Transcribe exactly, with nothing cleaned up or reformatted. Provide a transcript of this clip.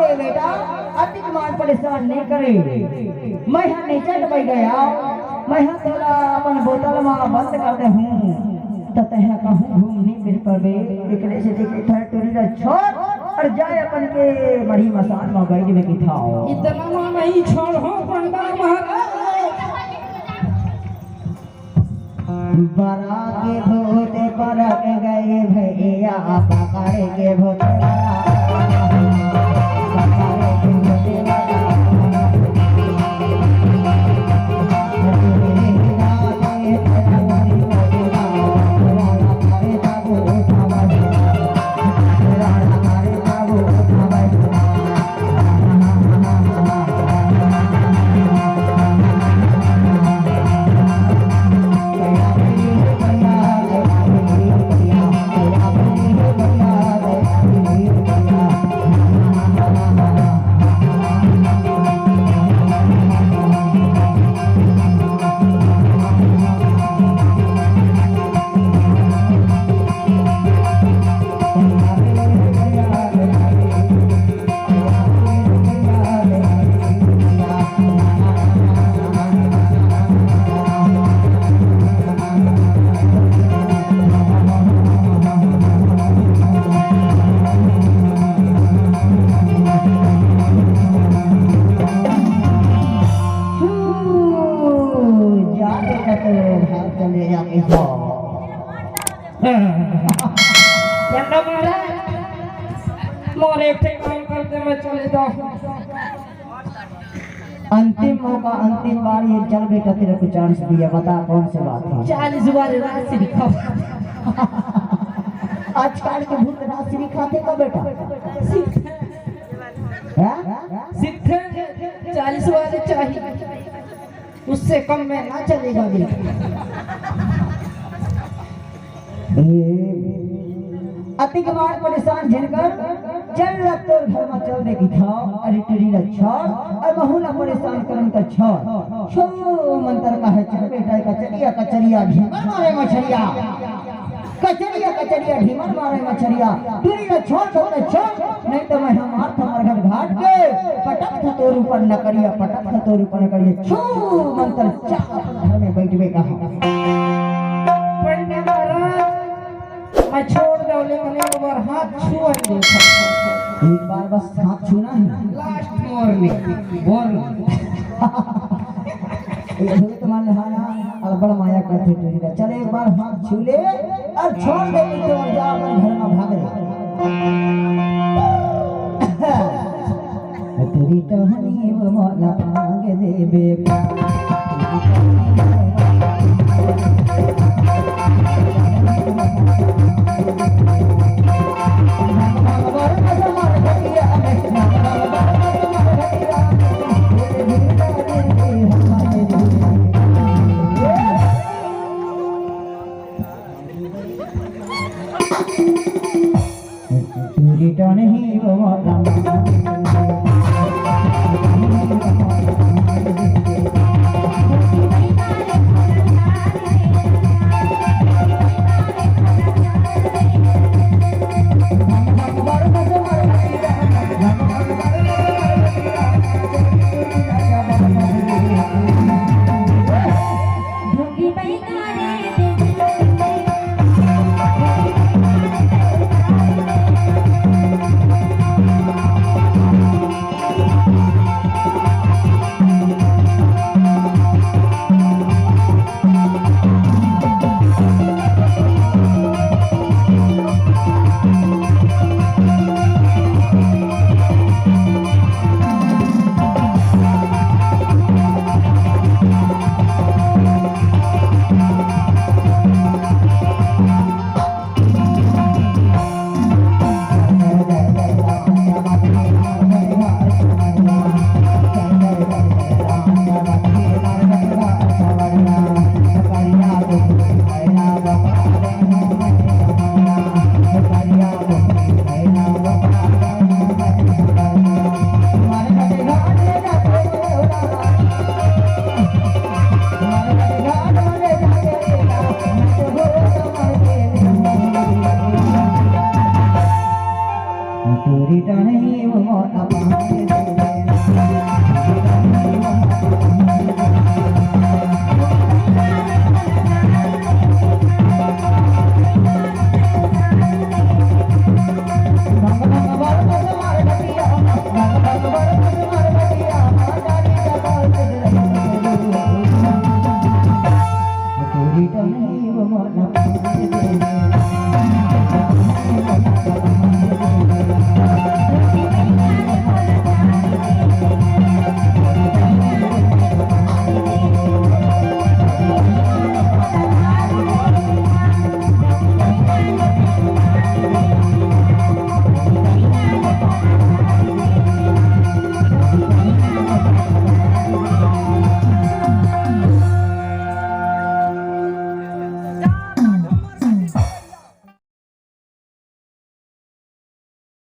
ए बेटा, अतिक मान परेशान नइ करे। मैं ह नइ चल पाई गया, मैं ह तोला अपन बोतल म बंद कर दे हूँ। त तैं ह कहूँ घूम नइ फिर पाबे, एकरे से देखे था टूरी ला छोड़ अउ जाए अपन के मढ़ी मसान म बैठ में किथाओ। इतना ना नहीं छोड़ हो पंडा महाराज। बरा के भूत परक गए भैया, पकड़ के भूत बरा। पकड़ के भूत बरा। जा बेटा, तो घर चले जा, कैसा? पंडा महाराज, मोर एक ठे काम कर दे, मैं चले जाऊँ। अंतिम मौका, अंतिम बार ये, चल बेटा, तेरे को चांस दिया, बता कौन सी बात है? चालीस बार राशि लिखा। आजकल के भूत राशि लिखाथे का बेटा? हैं? सीधे चालीस वाले चाहिए, उससे कम में ना चलेगा बेटा। ए, अतिक मान परेशान झिनकर, चल ला तोर घर में चल दे किथाओ, अरे टूरी ला छोड़, अउ महू ला परेशान करन का छोड़। छो मंतर का है चल बेटा, कचरिया, कचरिया, ढीमर मारे मछरिया। कचरिया, कचरिया, ढीमर मारे मछरिया। टूरी ला छोड़, छोड़, छोड़, नहीं तो मैं हमार थमर घर घाट के पटक था तोर ऊपर नकरिया, पटक था तोर ऊपर नकरिया। छो मंतर चाप घर में बैठबे कहा। पंडा महाराज, मैं छोड़ दो, लेकिन एक बार हाथ छुआ नहीं दे सकता। एक बार बस हाथ छूना है। Last warning, warning. ये भूत मन हा ना, अड़बड़ माया करथे टूरी ला। चल एक बार हाथ छू ले अउ छोड़ दे, नहीं तो जा अपन घर में भाग ले। टूरी टहनी वो मोला भाग देबे।